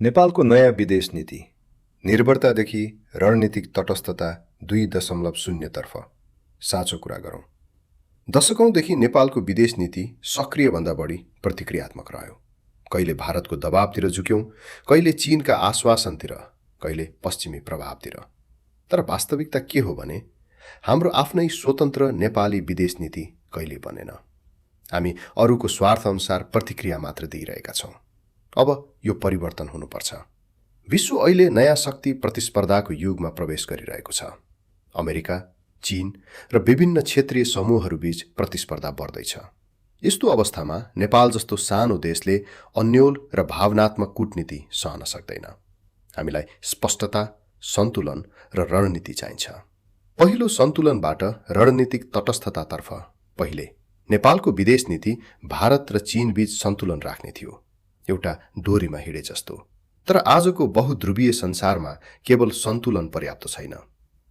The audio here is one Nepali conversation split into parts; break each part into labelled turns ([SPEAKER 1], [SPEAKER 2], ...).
[SPEAKER 1] नेपालको नयाँ विदेश नीति निर्भरतादेखि रणनीतिक तटस्थता 2.0 तर्फ साँचो कुरा गरौँ। दशकौंदेखि नेपालको विदेश नीति सक्रियभन्दा बढी प्रतिक्रियात्मक रह्यो। कहिले भारतको दबावतिर झुक्यौं, कहिले चीनका आश्वासनतिर, कहिले पश्चिमी प्रभावतिर। तर वास्तविकता के हो भने हाम्रो आफ्नै स्वतन्त्र नेपाली विदेश नीति कहिले बनेन। हामी अरूको स्वार्थ अनुसार प्रतिक्रिया मात्र दिइरहेका छौं। अब यो परिवर्तन हुनुपर्छ। विश्व अहिले नयाँ शक्ति प्रतिस्पर्धाको युगमा प्रवेश गरिरहेको छ। अमेरिका, चीन र विभिन्न क्षेत्रीय समूहहरूबीच प्रतिस्पर्धा बढ्दैछ। यस्तो अवस्थामा नेपाल जस्तो सानो देशले अन्योल र भावनात्मक कूटनीति सहन सक्दैन। हामीलाई स्पष्टता, सन्तुलन र रणनीति चाहिन्छ। पहिलो सन्तुलनबाट रणनीतिक तटस्थतातर्फ पहिले नेपालको विदेश नीति भारत र चीनबीच सन्तुलन राख्ने थियो, एउटा डोरीमा हिडे जस्तो। तर आजको बहुध्रुवीय संसारमा केवल सन्तुलन पर्याप्त छैन।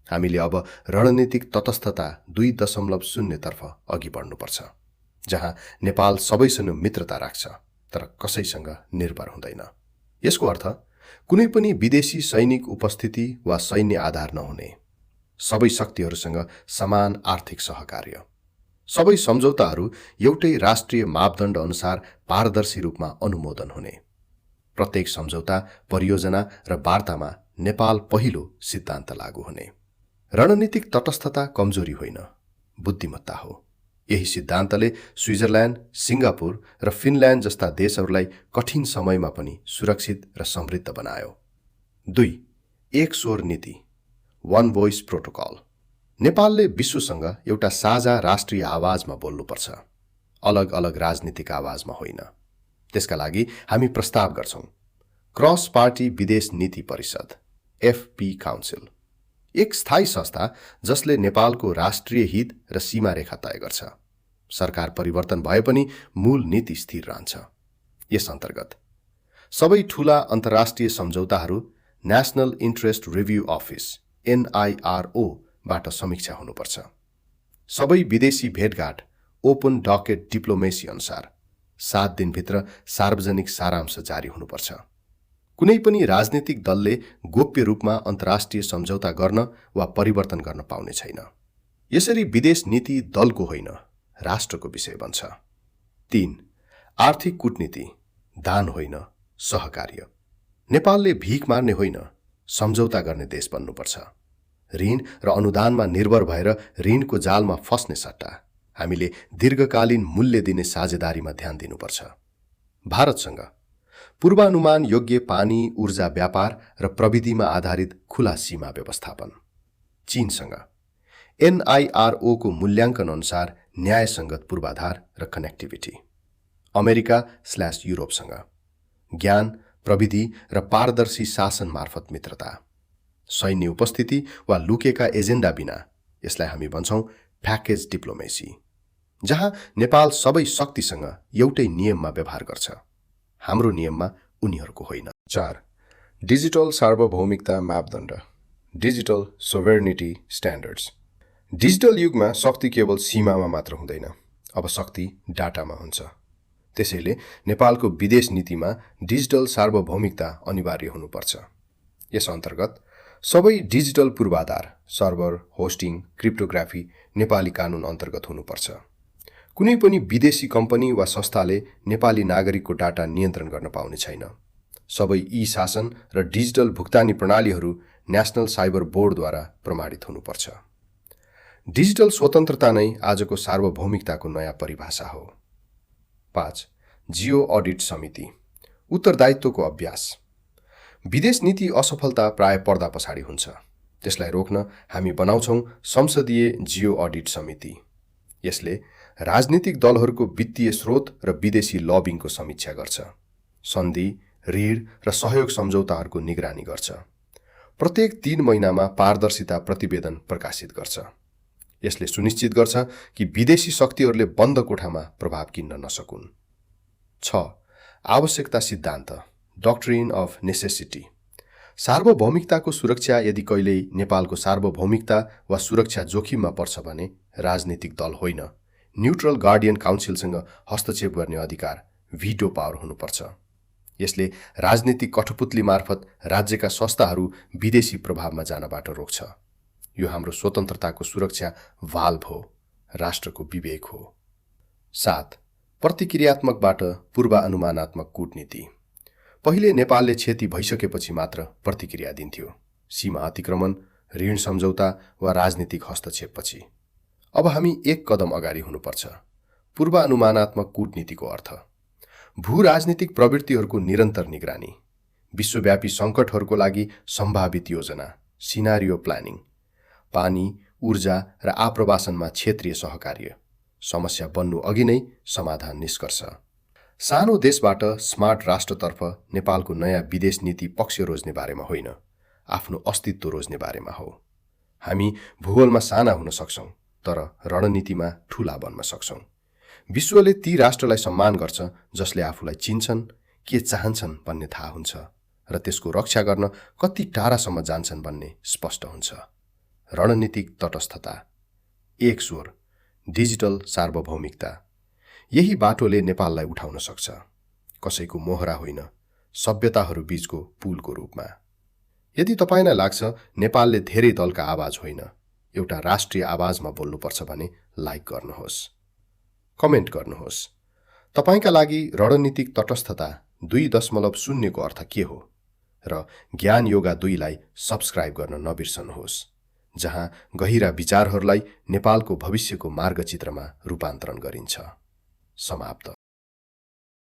[SPEAKER 1] हामीले अब रणनीतिक तटस्थता 2.0 तर्फ अघि बढ्नुपर्छ, जहाँ नेपाल सबैसँग मित्रता राख्छ तर कसैसँग निर्भर हुँदैन। यसको अर्थ कुनै पनि विदेशी सैनिक उपस्थिति वा सैन्य आधार नहुने, सबै शक्तिहरूसँग समान आर्थिक सहकार्य, सबै सम्झौताहरू एउटै राष्ट्रिय मापदण्ड अनुसार पारदर्शी रूपमा अनुमोदन हुने, प्रत्येक सम्झौता, परियोजना र वार्तामा नेपाल पहिलो सिद्धान्त लागू हुने। रणनीतिक तटस्थता कमजोरी होइन, बुद्धिमत्ता हो। यही सिद्धान्तले स्विजरल्याण्ड, सिङ्गापुर र फिनल्याण्ड जस्ता देशहरूलाई कठिन समयमा पनि सुरक्षित र समृद्ध बनायो। 2. एक स्वर नीति, वन भोइस प्रोटोकल। नेपालले विश्वसँग एउटा साझा राष्ट्रिय आवाजमा बोल्नुपर्छ, अलग अलग राजनीतिक आवाजमा होइन। त्यसका लागि हामी प्रस्ताव गर्छौं क्रस पार्टी विदेश नीति परिषद, एफपी काउन्सिल, एक स्थायी संस्था जसले नेपालको राष्ट्रिय हित र सीमारेखा तय गर्छ। सरकार परिवर्तन भए पनि मूल नीति स्थिर रहन्छ। यस अन्तर्गत सबै ठूला अन्तर्राष्ट्रिय सम्झौताहरू national interest review office NIRO बाट समीक्षा हुनुपर्छ। सबै विदेशी भेटघाट ओपन डकेट डिप्लोमेसी अनुसार 7 दिनभित्र सार्वजनिक सारांश जारी हुनुपर्छ। कुनै पनि राजनीतिक दलले गोप्य रूपमा अन्तर्राष्ट्रिय सम्झौता गर्न वा परिवर्तन गर्न पाउने छैन। यसरी विदेश नीति दलको होइन, राष्ट्रको विषय बन्छ। 3. आर्थिक कूटनीति, दान होइन, सहकार्य। नेपालले भीख मार्ने होइन, सम्झौता गर्ने देश बन्नुपर्छ। ऋण र अनुदानमा निर्भर भएर ऋणको जालमा फस्ने सट्टा हामीले दीर्घकालीन मूल्य दिने साझेदारीमा ध्यान दिनुपर्छ। भारतसँग पूर्वानुमान योग्य पानी, ऊर्जा व्यापार र प्रविधिमा आधारित खुला सीमा व्यवस्थापन। चीनसँग NIRO को मूल्याङ्कन अनुसार न्यायसङ्गत पूर्वाधार र कनेक्टिभिटी। अमेरिका/युरोपसँग ज्ञान, प्रविधि र पारदर्शी शासन मार्फत मित्रता। सैन्य उपस्थिति वा लुकेका एजेन्डा बिना यसलाई हामी भन्छौं प्याकेज डिप्लोमेसी, जहाँ नेपाल सबै शक्तिसँग एउटै नियममा व्यवहार गर्छ, हाम्रो नियममा उनीहरूको होइन। 4. डिजिटल सार्वभौमिकता मापदण्ड, डिजिटल सोभरेनिटी स्ट्यान्डर्ड्स। डिजिटल युगमा शक्ति केवल सीमामा मात्र हुँदैन, अब शक्ति डाटामा हुन्छ। त्यसैले नेपालको विदेश नीतिमा डिजिटल सार्वभौमिकता अनिवार्य हुनुपर्छ। यस अन्तर्गत सबै डिजिटल पूर्वाधार, सर्भर, होस्टिङ, क्रिप्टोग्राफी नेपाली कानून अन्तर्गत हुनुपर्छ। कुनै पनि विदेशी कम्पनी वा संस्थाले नेपाली नागरिकको डाटा नियन्त्रण गर्न पाउने छैन। सबै ई-शासन र डिजिटल भुक्तानी प्रणालीहरू नेशनल साइबर बोर्डद्वारा प्रमाणित हुनुपर्छ। डिजिटल स्वतन्त्रता नै आजको सार्वभौमिकताको नयाँ परिभाषा हो। 5. जियो अडिट समिति, उत्तरदायित्वको अभ्यास। विदेश नीति असफलता प्राय पर्दा पछाडि हुन्छ। त्यसलाई रोक्न हामी बनाउँछौं संसदीय जियो अडिट समिति। यसले राजनीतिक दलहरूको वित्तीय स्रोत र विदेशी लबिङको समीक्षा गर्छ, सन्धि, ऋण र सहयोग सम्झौताहरूको निगरानी गर्छ। प्रत्येक 3 महिनामा पारदर्शिता प्रतिवेदन प्रकाशित गर्छ। यसले सुनिश्चित गर्छ कि विदेशी शक्तिहरूले बन्द कोठामा प्रभाव किन्न नसकुन्। 6. आवश्यकता सिद्धान्त, डक्ट्रिन अफ नेसेसिटी। सार्वभौमिकताको सुरक्षा यदि कहिल्यै नेपालको सार्वभौमिकता वा सुरक्षा जोखिममा पर्छ भने राजनीतिक दल होइन, न्यूट्रल गार्डियन काउन्सिलसँग हस्तक्षेप गर्ने अधिकार, भिटो पावर हुनुपर्छ। यसले राजनीतिक कठपुतली मार्फत राज्यका संस्थाहरू विदेशी प्रभावमा जानबाट रोक्छ। यो हाम्रो स्वतन्त्रताको सुरक्षा वाल्भ हो, राष्ट्रको विवेक हो। 7. प्रतिक्रियात्मकबाट पूर्वानुमानात्मक कूटनीति। पहिले नेपालले क्षति भइसकेपछि मात्र प्रतिक्रिया दिन्थ्यो, सीमा अतिक्रमण, ऋण सम्झौता वा राजनीतिक हस्तक्षेपपछि। अब हामी एक कदम अगाडि हुनुपर्छ। पूर्वानुमानात्मक कूटनीतिको अर्थ भू-राजनीतिक प्रवृत्तिहरूको निरन्तर निगरानी, विश्वव्यापी सङ्कटहरूको लागि सम्भावित योजना, सिनारियो प्लानिङ, पानी, ऊर्जा र आप्रवासनमा क्षेत्रीय सहकार्य, समस्या बन्नु अघि नै समाधान निष्कर्ष। सानो देशबाट स्मार्ट राष्ट्रतर्फ नेपालको नयाँ विदेश नीति पक्ष रोज्ने बारेमा होइन, आफ्नो अस्तित्व रोज्ने बारेमा हो। हामी भूगोलमा साना हुन सक्छौं, तर रणनीतिमा ठूला बन्न सक्छौं। विश्वले ती राष्ट्रलाई सम्मान गर्छ जसले आफूलाई चिन्छन्, के चाहन्छन् भन्ने थाहा हुन्छ र त्यसको रक्षा गर्न कति टाढासम्म जान्छन् भन्ने स्पष्ट हुन्छ। रणनीतिक तटस्थता, एक स्वर, डिजिटल सार्वभौमिकता, यही बाटोले नेपाललाई उठाउन सक्छ, कसैको मोहरा होइन, सभ्यताहरू बीचको पुलको रूपमा। यदि तपाईलाई लाग्छ नेपालले धेरै दलका आवाज होइन, एउटा राष्ट्रिय आवाजमा बोल्नुपर्छ भने लाइक गर्नुहोस्, कमेन्ट गर्नुहोस्। तपाईका लागि रणनीतिक तटस्थता 2.0 को अर्थ के हो र ज्ञान योगा 2 लाई सब्स्क्राइब गर्न नबिर्सनुहोस्, जहाँ गहिरा विचारहरूलाई नेपालको भविष्यको मार्गचित्रमा रूपान्तरण गरिन्छ। समाप्त।